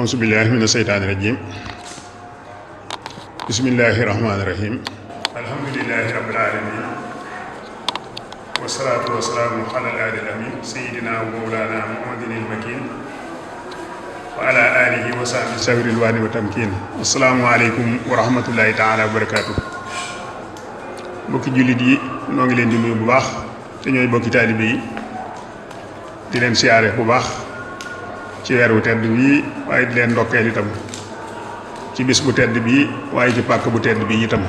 auzu billahi mina seytaani rajim bismillahi rahmaani rahim alhamdulillahi rabbil alamin wasalaatu wasalaamu ala al amin sayidina wa mawlana muhammadin il makin wa ala alihi wa sahbihi sawiril waani wa tamkin asalaamu aleykum wa rahmatullahi taala wa barakaatu. mbokki jullit yi noo ngi leen di nuyu bu baax te ñooy bokki taalibe yi di leen siyaare bu baax ci weer wu tedd bii waaye di leen ndokkeel itam ci bis bu tedd bii waaye ci pàkk bu tedd bii itam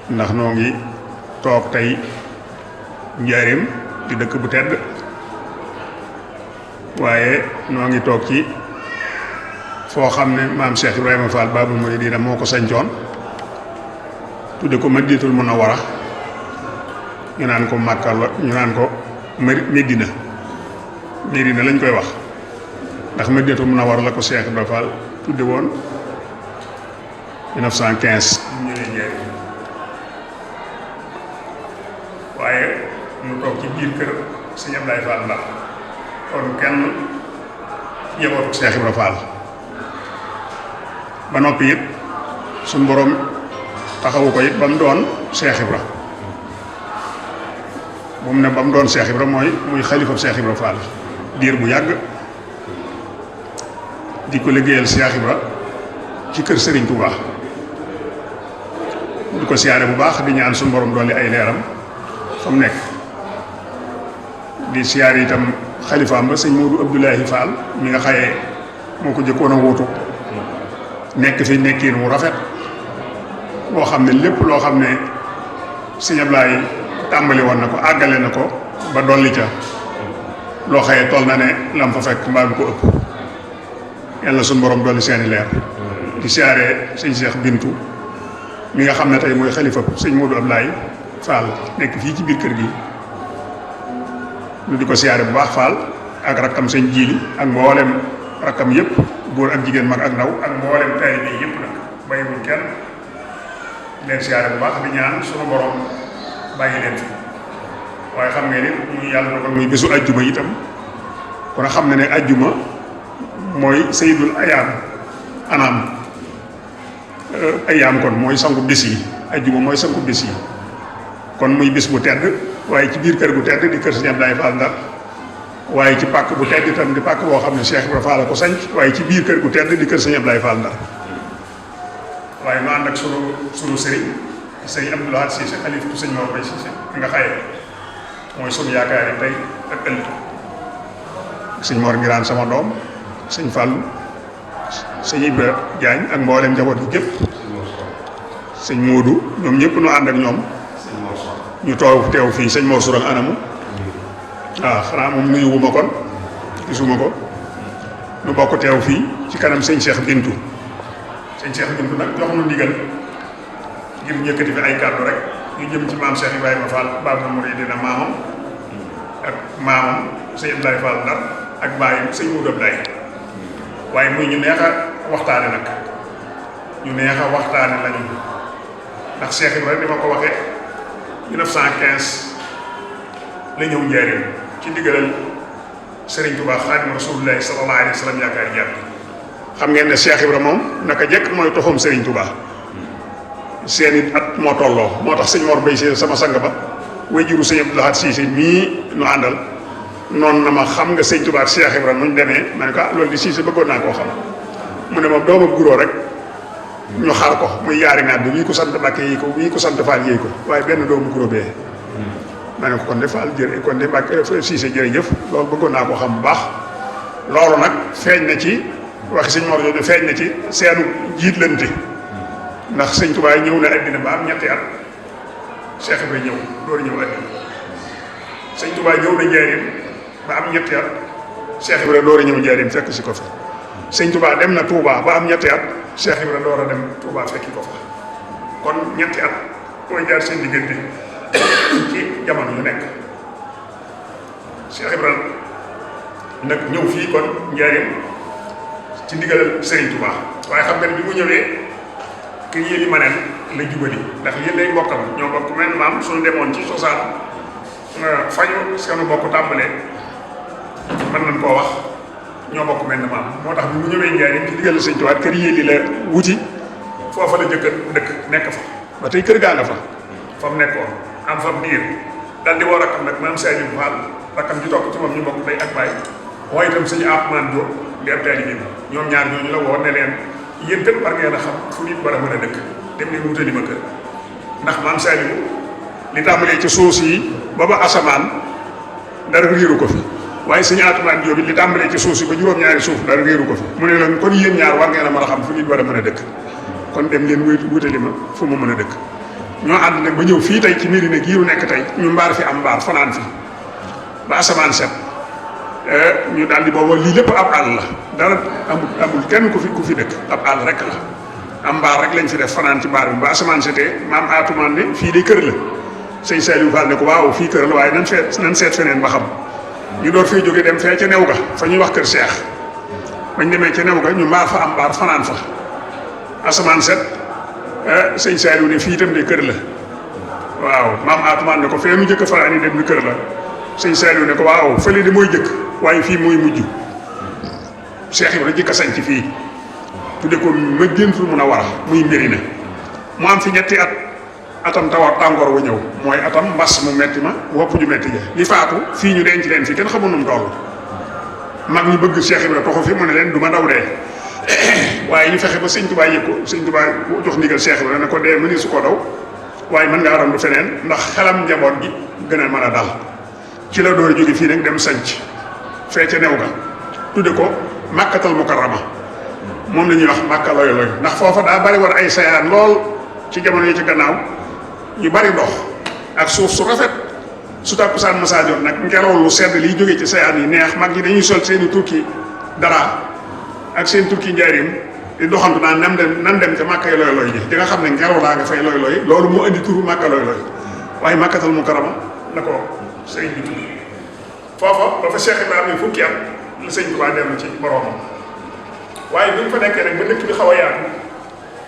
ndax noo ngi toog tey njaareem di dëkk bu tedd waaye noo ngi toog ci foo xam ne maam Cheikh Ibrahima Fall Babul Mouridina moo ko sañcoon tudde ko Madinatul Munawwara ñu naan ko Makka ñu naan ko Medina lañ koy wax ndax Madinatul Munawwara la ko Cheikh Ibrahima Fall tudde woon 1915 ñu ñëwee njëriñ waaye mu toog ci biir kër sëñ Ablaye Fall Ndar kon kenn njabootu Cheikh Ibrahima Fall ba noppi it suñ borom taxawu ko it ba mu doon Cheikh Ibra moom ne ba mu doon Cheikh Ibra muy xalifa Cheikh Ibra Fall diir bu yàgg di ko liggéeyal Cheikh Ibra ci kër Serigne Touba di ko siyaare bu baax di ñaan suñu borom dolli ay leeram fa mu nekk di siyaare itam xalifaam ba sëñ Modou Abdoulahi Fall mi nga xayee moo ko jëkkoon a wuutu nekk fi nekkiin wu rafet boo xam ne lépp loo xam ne sëñ Ablaye tàmbali woon na ko àggale na ko ba dolli ca loo xëyee toll na ne lam fa fekk mbaa du ko ëpp yàlla suñu borom dolli seeni leer di siyaare sëñ Cheikh Bintu mi nga xam ne tey mooy xalifa sëñ Modou Ablaye Fall nekk fii ci biir kër gi ñu di ko siyaare bu baax Fall ak rakkam sëñ Jiili ak mboolem rakkam yëpp góor ak jigéen mag ak ndaw ak mboolem taalibe yi yëpp nag bàyyiwuñ kenn leen siyaare bu baax di ñaan sunu borom bàyyi leen fi waaye xam nga ni muy yàlla dogal muy bésu ajjuma itam kon xam ne ne ajjuma mooy sayyidul ayaam kon mooy sangu bis yi ajjuma mooy sangu bis yi kon muy bis bu tedd waaye ci biir kër gu tedd di kër Sëñ Ablaye Fall Ndar waaye ci pàkk bu tedd itam di pàkk boo xam ne Cheikh Ibrahima Fall ko sanc waaye ci biir kër gu tedd di kër Sëñ Ablaye Fall Ndar waaye nu ànd ak sunu sëriñ sëñ Abdou Lahad Cissé xalifatu sëñ Mor Bay Cissé nga xaye mooy sunu yaakaar yi tey ak ëllëg sëñ Mor Ngiraan sama doom sëñ Fallou sëñ Ibra Diagne ak mboolem njaboot gi gépp sëñ Modou ñoom ñëpp nu ànd ak ñoom ñu teew fii sëñ Mor Sourang anamu waaw xanaa moom nuyuwuma kon gisuma ko nu bokk teew fii ci kanam sëñ Cheikh Bintu sëñ Cheikh Bintu nag jox nu ndigal ngir ñëkkati fi ay kàddu rek ñu jëm ci maam Cheikh Ibrahima Fall Babul Mouridina maamam ak maamam sëñ Ablaye Fall Ndar ak baayam sëñ Modou Ablaye waaye muy ñu neex a waxtaane nag ñu neex a waxtaane lañu ndax Cheikh Ibrahima ni ma ko waxee 1915 la ñëw njaareem ci ndigalal Serigne Touba Xaadimu Rasuulullaahi sallallaahu alayhi wa sallam yaakaar jàpp xam ngeen ne Cheikh Ibrahima moom naka jekk mooy toxum Serigne Touba seeni at moo tolloo moo tax sëñ Mor Bay Cissé sama sang ba wajuru sëñ Abdou Lahad Cissé mii nu àndal noonu na ma xam nga sëñ Touba Cheikh Ibrahima nuñ demee ma ne ko loolu di Cissé bëggoon naa koo xam mu ne moom dooma guroo rek ñu xaar ko muy yaari ngaat bi wii ko sant Mbàkke yi ko wii ko sant Fall yi ko waaye benn doomu guro bee ma ne ko kon de Fall kon de Mbàkke Cissé jërëjëf loolu bëggoon naa koo xam bu baax loolu nag feeñ na ci waxi sëñ Mor jooju feeñ na ci seenu jiitlante ndax sëñ Touba ñëw na àddina ba am ñetti at Cheikh Ibrahima ñëw door ñëw àddina sëñ Touba ñëw na njaareem ba am ñetti at Cheikh Ibrahima door a ñëw njaareem fekk si ko fa sëñ Touba dem na Touba ba am ñetti at Cheikh Ibrahima door a dem Touba fekki ko fa kon ñetti at mooy jaar seen diggante ci jamono yu nekk Cheikh Ibrahima nag ñëw fii kon njaareem ci ndigalal Serigne Touba waaye xam nga ne bi mu ñëwee kër yéen i maneen la jubali ndax yéen day mbokkam ñoo bokk mel maam suñu demoon ci sosaan fañu sunu bokk tàmbalee mën nañ koo wax ñoo bokk mel ne maam moo tax bi mu ñëwee Njaaréem ci digal sëñ Tuubaa kër yéeli la wuti foofa la jëkk dëkk nekk fa ba tey kër gaa nga fa fa mu nekkoon am fa biir dal di woo rakkam nag maam Saliou Fall rakkam ji topp ci moom ñu bokk day ak baay waaye itam sëñ Atman Diop di ab taalibe bi ñoom ñaar ñooñu la woo ne leen yéen kat war ngeen a xam fu nit war a mën a dëkk dem leen wutali ma kër ndax maam Saliou li tàmbalee ci suuf yi ba ba asamaan dara réeru ko fi waaye sëñ Atman Diop li tàmbalee ci suuf si ba juróom-ñaari suuf dara réeru ko fi mu ne leen kon yéen ñaar war ngeen a mën a xam fu nit war a mën a dëkk kon dem leen wutali ma fu mu mën a dëkk ñoo ànd nag ba ñëw fii tey ci Médina gii ñu nekk tey ñu mbaar fi am mbaar fanaan fi ba asamaan set ñu daal di booba lii lépp ab àll la dara amul kenn ku fi dëkk ab àll rek la am mbaar rek lañ fi def fanaan ci mbaar bi ba asamaan setee maam Atumaan ne fii de kër la sëñ Saliou Fall ne ko waaw fii kër la waaye nan seet feneen ba xam ñu door fee jóge dem fee ca new ga fa ñuy wax kër Seex bañ demee ca new ga ñu mbaar fa am mbaar fanaan fa asamaan set sëñ Saliou ne fii itam de kër la waaw maam Atumaan ne ko fee nu jëkk fanaan yi dem ni kër la sëñ Saliou ne ko waaw fële de mooy jëkk waaye fii mooy mujj Cheikh Ibra jëkk a sañ ci fii tudde ko Madinatul Munawwara muy Médina mu am fi ñetti atam tàngoor wu ñëw mooy atam mbas mu metti ma wopp ju metti ja li faatu fii ñu denc leen fi kenn xamul nu mu toll mag ñu bëgg Cheikh Ibra toxu fi mu ne leen du ma daw dee waaye ñu fexe ba sëñ Tuubaa yëg ko sëñ Tuubaa jox ndigal Cheikh Ibra ne ko dee mëni su ko daw waaye mën ngaa randu feneen ndax xelam njaboot gi gën a mën a dal ci la door jóge fii nag dem sanc fee ca new ga tudde ko Makkatal Mukarrama moom la ñuy wax Makka loy loy ndax foofa daa bari war ay sayaan lool ci jamono yi ci gannaaw yu bari ndox ak suuf su rafet su tàkkusaan masa jot nag ngelaw lu sedd liy jógee ci sayaan yi neex mag ñi dañuy sol seeni turki dara ak seen turki njaarim di doxantu naan nan dem ca Makka loy loy ji di nga xam ne ngelaw laa nga fay loy loy loolu moo indi turu Makka loy loy waaye Makkatal Mukarrama la ko sëriñ bi tudd foofa ba fa Cheikh Ibrahima fukki at la sëñ Tuubaa dellu ci boroomam waaye bi ñu fa nekkee nag ba dëkk bi xaw a yaatu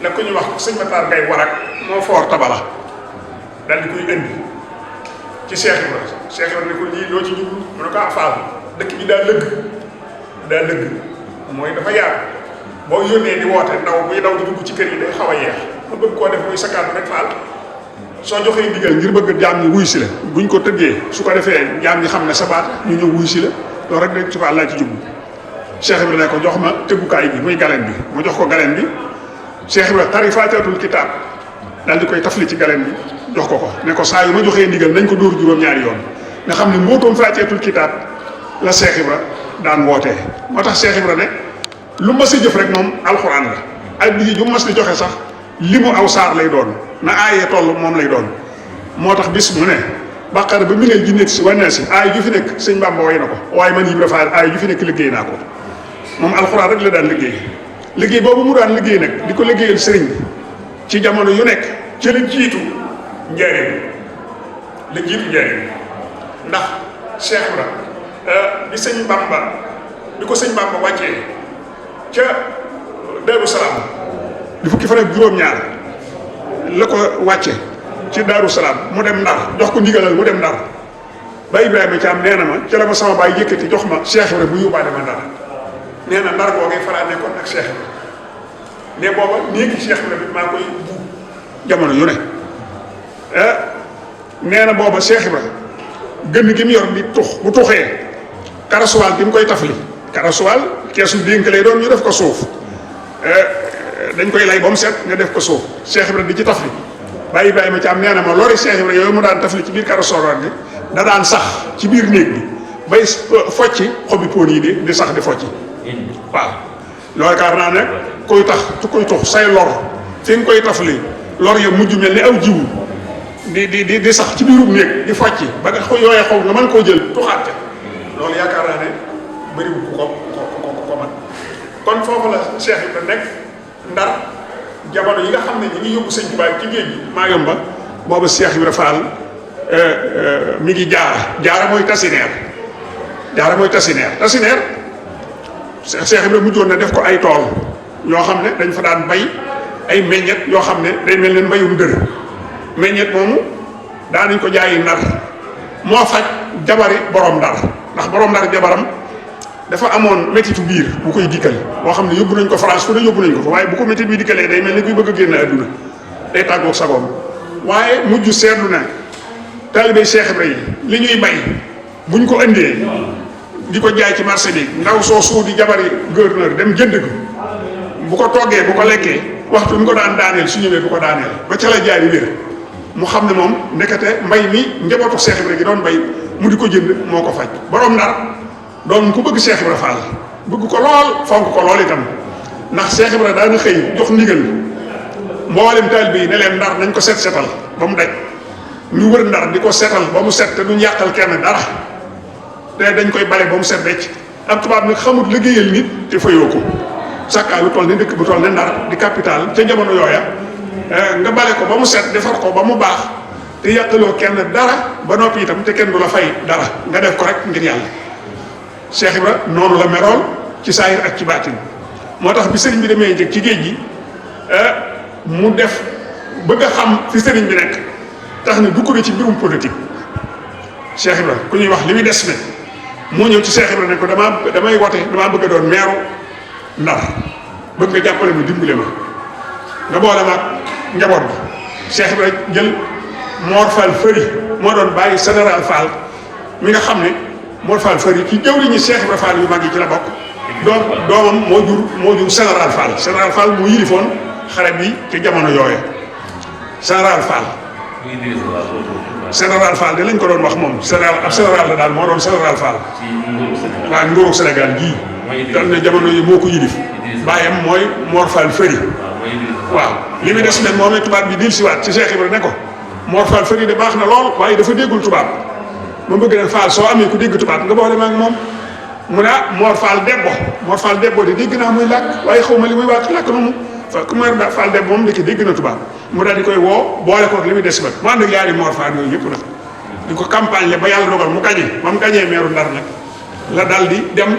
la ku ñu wax sëñ Matar Gay Warak moo foor tabala dal di koy indi ci Cheikh Ibrahima ne ko lii loo ci jublu mu ne ko Faal dëkk bi daa lëgg mooy dafa yaatu boo yónnee di woote ndaw buy daw di dugg ci kër yi day xaw a yeex ma bëgg koo def muy sa kàddu rek Faal soo joxee ndigal ngir bëgg jaam ñi wuy si la buñ ko tëggee su ko defee jaam ñi xam ne sa baat ñu ñëw wuy si la loolu rek de su fa laa ci jublu Cheikh Ibrahima ne ko jox ma tëggukaay bi muy galen bi mu jox ko galen bi Cheikh Ibrahima tari faatihatul kitaab daal di koy tafli ci galen bi jox ko ne ko saa yu ma joxee ndigal nañ ko dóor juróom-ñaari yoon nga xam ne mbootoom faatihatul kitaab la Cheikh Ibrahima daan wootee moo tax Cheikh Ibrahima ne lu mas a jëf rek moom alxuraan la ak bi ju mas di joxe sax li mu aw saar lay doon na aayee toll moom lay doon moo tax bis mu ne bàqara ba mu ne jinneeg si wane si aay ju fi nekk sëñ Bamba way na ko waaye man Ibra Faal aay ju fi nekk liggéey naa ko moom alxuraan rek la daan liggéey boobu mu daan liggéey nag di ko liggéeyal sëriñ bi ci jamono yu nekk ci la jiitu njaareem ndax Cheikh Ibra bi sëñ Bamba bi ko sëñ Bamba wàccee ca Daaru Salaam di fukki fan ak juróom-ñaar la ko wàcce ci Daaru Salaam mu dem Ndar jox ko ndigalal mu dem Ndar ba Ibrahima Thiam nee na ma ca la ma sama baay yëkkati jox ma Cheikh Ibra bu yóbbaale ma Ndar nee na Ndar googee fa laa nekkoon ak Cheikh Ibra ne booba néegi Cheikh Ibra bi maa koy buub jamono yu ne nee na booba Cheikh Ibra gën gi mu yor di tux bu tuxee karasuwaal bi mu koy tafli karasuwaal keesu dénk lay doon ñu def ko suuf dañ koy lay ba mu set nga def ko suuf Cheikh Ibra di ci tafli bàyyi Ibrahima Thiam nee na ma lori Cheikh Ibra yooyu mu daan tafli ci biir karasuwaal bi da daan sax ci biir néeg bi bay focci xobi póon yi di sax di focci waaw loolu kaar naa ne koy tux say lor fi nga koy tafli lor ya mujj mel ni aw jiwu di sax ci biirub néeg di focci ba nga yooyee xaw nga mën koo jël tuxaat loolu yaakaar naa ne bëriwul ku ko man kon foofu la Cheikh Ibra nekk Ndar jamono yi nga xam ne ñi ngi yóbbu sëñ Tuubaa ci géej gi maa yomba booba Cheikh Ibra Fall mi ngi jaara mooy tasineer tasineer Cheikh Ibra mujjoon na def ko ay tool yoo xam ne dañ fa daan bay ay meññet yoo xam ne day mel ne mbayum dër meññet moomu daanañ ko jaayi Ndar moo faj jabari borom Ndar ndax borom Ndar jabaram dafa amoon métitu biir bu koy dikkal boo xam ne yóbbu nañ ko France fu ne yóbbu nañ ko fa waaye bu ko métit bi dikkalee day mel ni kuy bëgg a génn àdduna day tàggoog sagoom waaye mujj seetlu na taalibe Cheikh Ibra yi li ñuy bay buñ ko indee di ko jaay ci marché bi ndaw soo suu di jabari gouverneur dem jënd ko bu ko toggee bu ko lekkee waxtu ñu ko daan daaneel su ñëwee du ko daaneel ba ca la jaay wér mu xam ne moom ndekete mbay mi njabootu Cheikh Ibra gi doon bay mu di ko jënd moo ko faj borom Ndar doon ku bëgg Cheikh Ibra Fall bëgg ko lool fonk ko lool itam ndax Cheikh Ibra daana xëy jox ndigal mboolem taalibe yi ne leen Ndar nañ ko setal ba mu daj ñu wër Ndar di ko setal ba mu set te duñ yàqal kenn dara te dañ koy bale ba mu set becc ab tubaab nag xamut liggéeyal nit te fayoo ko sàkkaa lu toll ne dëkk bu toll ne Ndar di capital ca jamono yooya nga bale ko ba mu set defar ko ba mu baax te yàqaloo kenn dara ba noppi itam te kenn du la fay dara nga def ko rek ngir yàlla Cheikh Ibra noonu la merool ci saahir ak ci baatin moo tax bi sëriñ bi demee njëkk ci géej gi mu def bëgg a xam fi sëriñ bi nekk tax na dugg na ci mbirum politique Cheikh Ibra ku ñuy wax li muy des ne moo ñëw ci Cheikh Ibra ne ko damay wote damaa bëgg a doon meeru Ndar bëgg nga jàppale ma dimbale ma nga boole ma ak njaboot bi Cheikh Ibra jël Mor Fall Fëri moo doon bàyyi général Fall mi nga xam ne Mor Fall Fëri ci jëwriñu Cheikh Ibra Fall yu mag yi ci la bokk doomam moo jur général Fall moo yilifoon xare bi ci jamono yooye général Fall de lañ ko doon wax moom général la daal moo doon général Fall waaw nguuru Sénégal gii dal na jamono yi moo ko yilif bàyyam mooy Mor Fall Fëri waaw li mu des nag moom ne tubaab bi dil siwaat ci Cheikh Ibra ne ko Mor Fall Fëri de baax na lool waaye dafa déggul tubaab ma bëgg na Fall soo amee ku dégg tubaab nga boole ma ak moom mu ne Mor Fall Debbo de dégg naa muy làkk waaye xaw ma li muy waat làkk noonu Mor Fall Debbo moom ndekki dégg na tubaab mu daal di koy woo boole ko li muy des ba mu ànd ak yaari Mor Fall yooyu yëpp nag di ko campagne le ba yàlla dogal mu gañee ba mu gañee meeru Ndar nag la daal di dem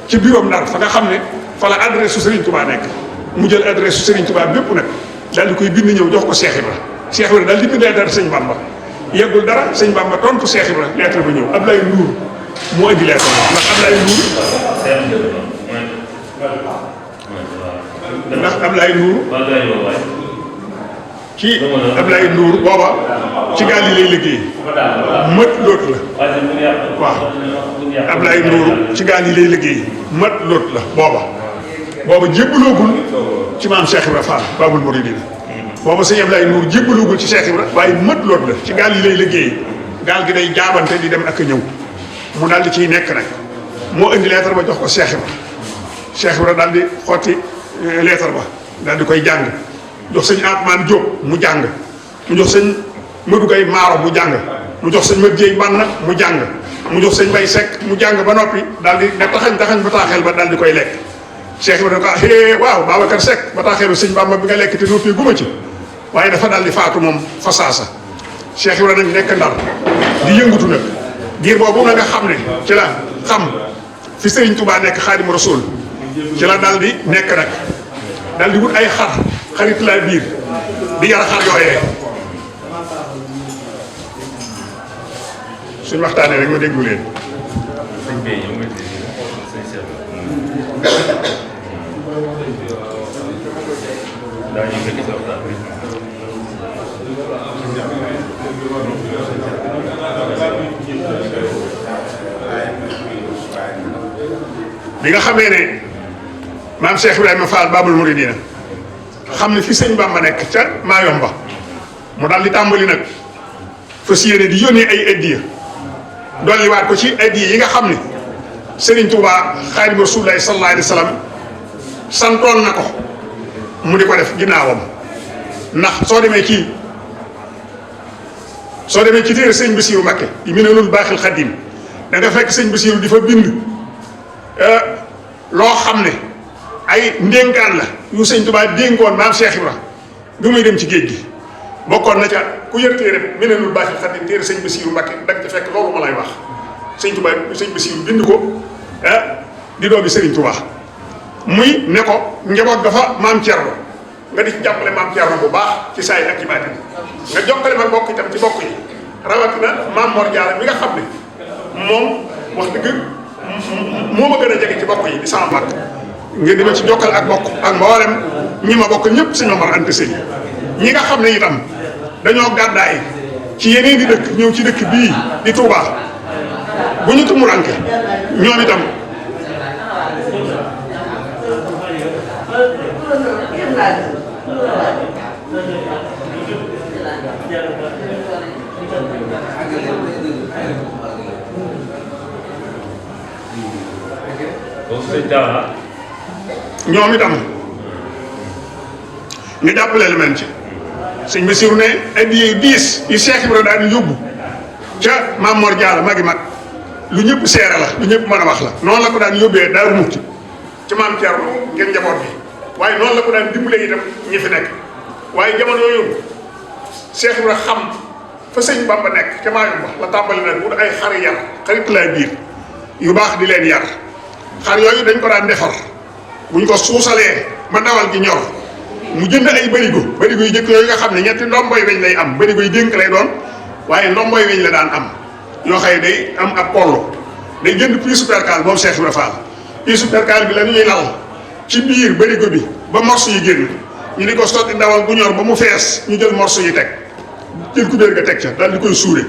ci bureau Ndar fa nga xam ne fa la adresse su Serigne Touba nekk mu jël adresse su Serigne Touba bépp nag daal di koy bind ñëw jox ko Cheikh Ibra Cheikh Ibra daal di bind lettre sëñ Bamba yeggul dara sëñ Bamba tontu Cheikh Ibra lettre ba ñëw Ablaye Ndour moo indi lettre ndax Ablaye Ndour ci Ablaye Ndour booba ci gaal yi lay liggéey mët loot la waaw Ablaye Ndour ci gaal yi lay liggéey mët loot la booba jébbaloogul ci maam Cheikh Ibra Fall Babul Mouridina booba sëñ Ablaye Ndour jébbaloogul ci Cheikh Ibra waaye mët loot la ci gaal yi lay liggéey gaal gi day jaabante di dem ak a ñëw mu daal di ciy nekk nag moo indi lettre ba jox ko Cheikh Ibra Cheikh Ibra daal di xotti lettre ba daal di koy jàng jox sëñ Atman Diop mu jàng mu jox sëñ Madou Gueye Maaro mu jàng mu jox sëñ Mat Dieye Banna mu jàng mu jox sëñ Mbay Seck mu jàng ba noppi daal di ne taxañ ba taaxeel ba daal di koy lekk Cheikh Ibra ne ko waaw Babacar Seck ba taaxeelu sëñ Bamba bi nga lekk te noppee guma ci waaye dafa daal di faatu moom fa saasa Cheikh Ibra nag nekk Ndar di yëngutu nag diir boobu na nga xam ne ci la xam fi Serigne Touba nekk Xaadimu Rasuul ci la daal di nekk nag daal di wut ay xarit laa biir di yar xar yooyee suñ waxtaanee rek ma déglu leen bi nga xamee ne maam Cheikh Ibrahima Fall Babul Mouridina xam ne fi sëñ Bamba nekk ca Maayomba mu daal di tàmbali nag fas yéene di yónnee ay addiya dolliwaat ko ci addiya yi nga xam ne Serigne Touba Xaadimu Rasuulillaahi sallallaahu alayhi wa sallam santoon na ko mu di ko def ginnaawam ndax soo demee ci téere sëñ Bassirou Mbacké yi Minanul Baaxil Xadiim da nga fekk sëñ Bassirou di fa bind loo xam ne ay ndénkaan la yu sëñ Touba dénkoon maam Cheikh Ibra bi muy dem ci géej gi bokkoon na ca ku yër téere Minanul Baaxil Xadiim téere sëñ Bassirou Mbacké da nga ca fekk loolu ma lay wax sëñ Touba sëñ Bassirou bind ko di doomi Serigne Touba muy ne ko njaboot dafa maam Thierno nga di ci jàppale maam Thierno bu baax ci saay ak ci baatin nga jokkale ma bokk itam ci bokk yi rawatina maam Mor Diarra mi nga xam ne moom wax dëgg moo ma gën a jege ci bokk yi di sama mag ngeen di ma ci jokkal ak bokk ak mboolem ñi ma bokk ñëpp sëñ Momar Anta Sali ñi nga xam ne itam dañoo gàddaay ci yeneen di dëkk ñëw ci dëkk bii di Touba bu ñu tumuranke ñoom itam ñoom itam ñu jàppale lu mel ci sëñ Bassirou ne addiya yu diis yu Cheikh Ibra daan yóbbu ca Maam Mor Jaara magi mag lu ñëpp seere la lu ñëpp mën a wax la noonu la ko daan yóbbee Daaru Muxti ci Maam Thierno ngeen njaboot bi waaye noonu la ko daan dimbalee itam ñi fi nekk waaye jamono yooyu Cheikh Ibra xam fa sëñ Bamba nekk ca Maayomba la tàmbali nag wut ay xari yar xarit laa biir yu baax di leen yar xar yooyu dañ ko daan defar buñ ko suusalee ba ndawal gi ñor mu jënd ay bërigo yu jëkk yooyu nga xam ne ñetti ndomboy weñ lay am bërigo yu dénk lay doon waaye ndomboy weñ la daan am yoo xëy day am ab pollo day jënd piisu perkaal moom Cheikh Ibra Fall piisu perkaal bi la ñuy lal ci biir bërigo bi ba morceau yi génn ñu di ko sotti ndawal bu ñor ba mu fees ñu jël morceau yi teg jël kubéer ga teg ca daal di koy suure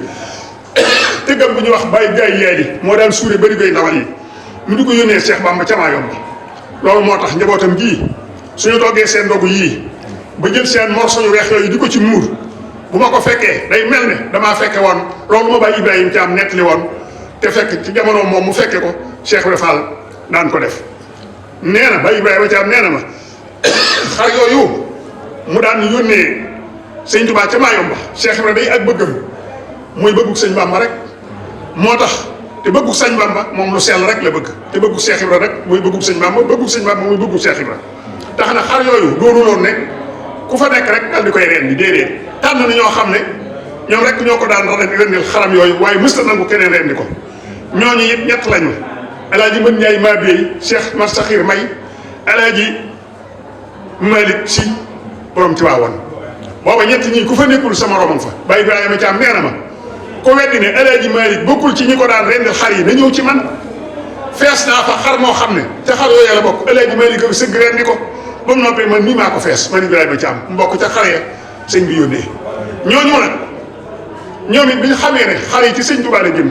tëggam bu ñuy wax bàyyi gaay yeeli moo daan suure bërigo yi ndawal yi mu di ko yónnee Cheikh Bamba ca Maayomba loolu moo tax njabootam gii suñu toggee seen ndogu yii ba jël seen morceau yu weex yooyu di ko ci muur bu ma ko fekkee day mel ne damaa fekke woon loolu ma bàyyi Ibrahima Thiam nettali woon te fekk ci jamono moom mu fekke ko Cheikh Ibra Fall daan ko def nee na bàyyi Ibrahima Thiam nee na ma xar yooyu mu daan yónnee sëñ Touba ca Maayomba Cheikh Ibra day ak bëggam muy bëggug sëñ Bamba rek moo tax te bëggug sëñ Bamba moom lu sell rek la bëgg te bëggug Cheikh Ibra rek muy bëggug sëñ Bamba bëggug sëñ Bamba muy bëggug Cheikh Ibra tax na xar yooyu doonu loon ne ku fa nekk rek dal di koy reen bi déedéet tànn na ñoo xam ne ñoom rek ñoo ko daan rendil xaram yooyu waaye mësta nangu keneen rendi ko ñooñu it ñett lañu alaaji Mën Njaay maa béy Cheikh Mastaxir May alaaji Malick Si borom ci waawoon booba ñett ñi ku fa nekkul sama romam fa Baye Ibrahima Thiam nee na ma ko weddi ne alaaji Malick bokkul ci ñi ko daan rendil xar yi na ñëw ci man fees naa fa xar moo xam ne ca xar yooyu la bokk alaaji Malick ko sëgg rendi ko ba mu noppee man nii maa ko fees man Ibrahima Thiam mbokk ca xar ya sëñ bi yónnee ñooñu nag ñoom it bi ñu xamee ne xar yi ci sëñ Tuubaa la jëm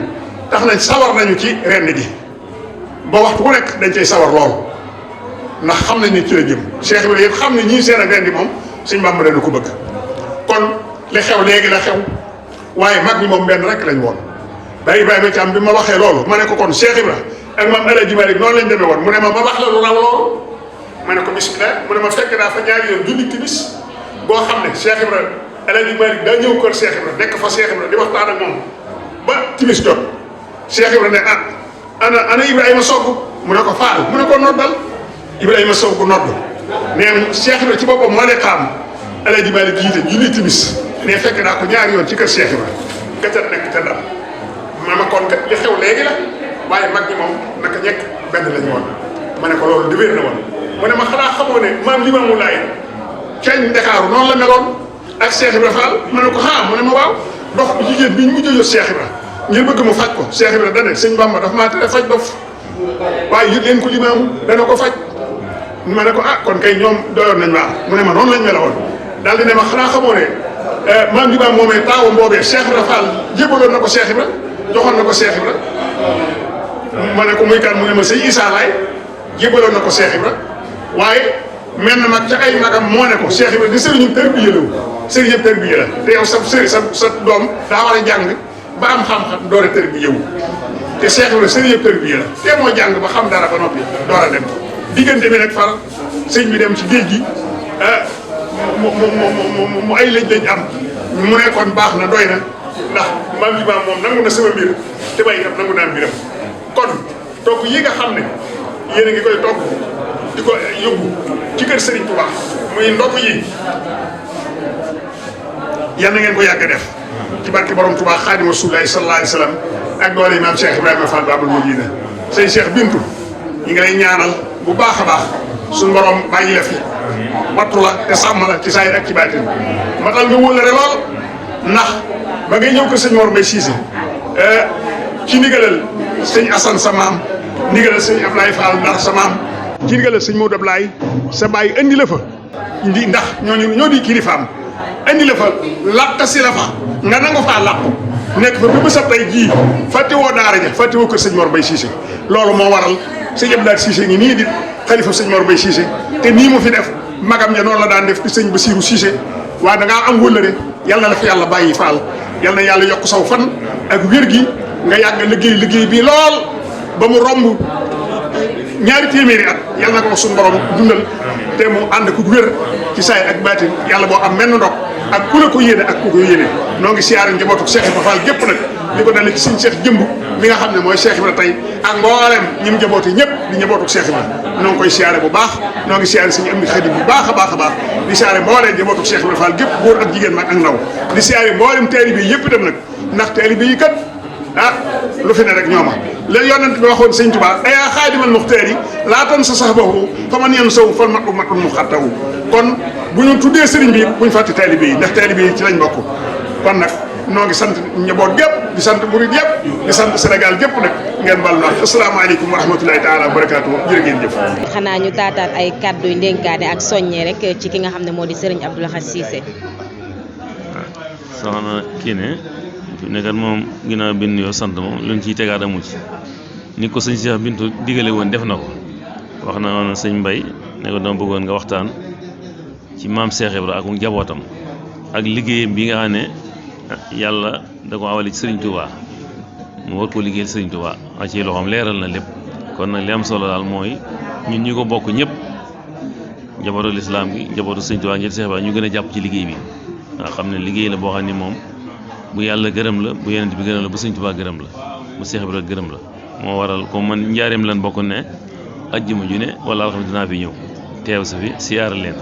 tax nañ sawar nañu ci rend gi ba waxtu bu nekk dañ cay sawar lool ndax xam nañ ne ci la jëm Cheikh Ibrahima yëpp xam ne ñii seen ak rendi moom sëñ Bamba dana ko bëgg kon li xew léegi la xew waaye mag ñi moom benn rek lañ woon Baye Ibrahima Thiam bi ma waxee loolu ma ne ko kon Cheikh Ibra ak maam Alaaji Malick noonu lañ demee woon mu ne ma wax la lu raw loolu ma ne ko bismillah mu ne ma fekk naa fa ñaari yoon julli timis boo xam ne Cheikh Ibra Alaaji Malick daa ñëw kër Cheikh Ibra nekk fa Cheikh Ibra di waxtaan ak moom ba timis jot Cheikh Ibra ne ana Ibrahima Sogg mu ne ko faal mu ne ko noddal Ibrahima Sogg nodd nee na Cheikh Ibra ci boppam moo ne xaam Alaaji Malick jiite julli timis ne fekk naa ko ñaari yoon ci kër Cheikh Ibra gàttal nekk te dal ma ma kon kat li xew léegi la waaye mag ñi moom naka ñekk benn lañu woon ma ne ko loolu di wér na woon mu ne ma xanaa xamoo ne maam Limaamu Laay cañ Ndakaaru noonu la meloon ak Cheikh Ibra Fall ma ne ko mu ne ma waaw dox bu jigéen bi ñu mujj a yor Cheikh Ibra ngir bëgg mu faj ko Cheikh Ibra dane sëñ Bamba dafa maa tere faj dof waaye yëg leen ko Limaamu dana ko faj ma ne ko kon kay ñoom doyoon nañ ma mu ne ma noonu lañ meloon daal di ne ma xanaa xamoo ne maam Limaamu moomee taawam boobee Cheikh Ibra Fall jébaloon na ko Cheikh Ibra joxoon na ko Cheikh Ibra ma ne ko muy kan mu ne ma sëñ Issa Laay jébaloon na ko Cheikh Ibra waaye mel na mag ca ay magam moo ne ko Cheikh Ibra di sëriñu tërbiya la sëriñu tërbiya la te yow sa doom daa war a jàng ba am xam-xam door a tërbiya wu te Cheikh Ibra sëriñu tërbiya la te moo jàng ba xam dara ba noppi door a dem diggante bi nag far sëñ bi dem ci géej gi mu ay lëj-lëj am mu ne kon baax na doy na ndax maam ji moom nangu na sama mbir te bay itam nangu naa mbiram kon togg yi nga xam ne yéen a ngi koy togg di ko yóbbu ci kër Serigne Touba muy ndogg yi yal na ngeen ko yàgg def ci barke borom Touba Xaadimu Rasuulillaahi sallallaahu alayhi wa sallam ak doole maam Cheikh Ibrahima Fall Babul Muridiina sëñ Cheikh Bintu ñu ngi lay ñaanal bu baax a baax suñu borom bàyyi la fi wattu la te sàmm la ci saayir ak ci baatin matal nga wóllare lool ndax ba ngay ñëw ko sëñ Mor Mbaye Cissé ci ndigalal sëñ Assane sa maam ndigalal sëñ Ablaye Fall Ndar sa maam ci ndigalal sëñ Modou Ablaye sa bàyyi indi la fa ndax ñoo di kilifaam indi la fa làq si la fa nga nangu faa làq nekk fa ba bésab tey jii fàtte woo daara ja fàtte woo kër sëñ Mor Mbaye Cissé loolu moo waral sëñ Abdoulaye Cissé ngi nii di xalifa sëñ Mor Mbaye Cissé te nii mu fi def magam ja noonu la daan def di sëñ Bassirou Cissé waaye da ngaa am wëllëre yàlla la fi yàlla bàyyi faal yàlla na yàlla yokk saw fan ak wér gi nga yàgg liggéey bi lool ba mu romb ñaari téeméeri at yàlla na ko suñu borom dundal te mu ànd ku wér ci saay ak baatin yàlla boo am menn ndog ak ku la ko yéene ak ku ko yéene noo ngi siyaare njabootu Cheikh Ibra Fall gépp nag li ko dale ci sëñ Cheikh jëmb mi nga xam ne mooy Cheikh Ibra tey ak mboolem ñim njaboote ñëpp di njabootu Cheikh Ibra noo ngi koy siyaare bu baax noo ngi siyaare sëñ Amdi Xadi bu baax a baax a baax di siyaare mbooleem njabootu Cheikh Ibra Fall gépp góor ak jigéen mag ak ndaw di siyaare mboolem taalibe yi yëpp itam nag ndax taalibe yi kat lu fi ne rek ñooma léegi yonent bi waxoon sëñ Tuubaa ayaa xaadimal muxtaar yi laatan sa sax baxu fa man yenn saw fal matu matul mu xattawu kon bu ñu tuddee sëriñ bi buñ fàtte taalibe yi ndax taalibe yi ci lañ bokk kon nag noo ngi sant njaboot gépp di sant murid yëpp di sant Sénégal gépp nag ngeen bal na asalaamaaleykum wa rahmatulahi taala wa barakaatu jërë ngeen jëf. xanaa ñu taataat ay kàddu yu ndénkaane ak soññe rek ci ki nga xam ne moo di sëriñ Abdou Lahad Cissé. soxna kii ne nekkat moom ginnaaw bind yoo sant moom luñ ciy tegaat amu ci ni ko sëñ Cheikh Bintu digale woon def na ko wax na woon sëñ Mbay ne ko dama bëggoon nga waxtaan ci maam Cheikh Ibra ak njabootam ak liggéeyam bi nga xam ne yàlla da ko awale ci Sëriñ Touba mu war koo liggéeyal Sëriñ Touba ak ci loxoom leeral na lépp kon nag li am solo daal mooy ñun ñi ko bokk ñëpp njabootu lislaam gi njabootu Sëriñ Touba ngir Cheikh Ibra ñu gën a jàpp ci liggéey bi nga xam ne liggéey la boo xam ne moom bu yàlla gërëm la bu yonent bi gërëm la bu Sëriñ Touba gërëm la bu Cheikh Ibra gërëm la moo waral comme man njaareem lan bokk ne ajjuma ju ne wala alxames dinaa fi ñëw teew sa fi siyaara leen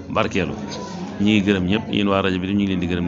barkeelu ñi ngi gërëm ñëpp yéen waa rajo bi ñu ngi leen di gërëm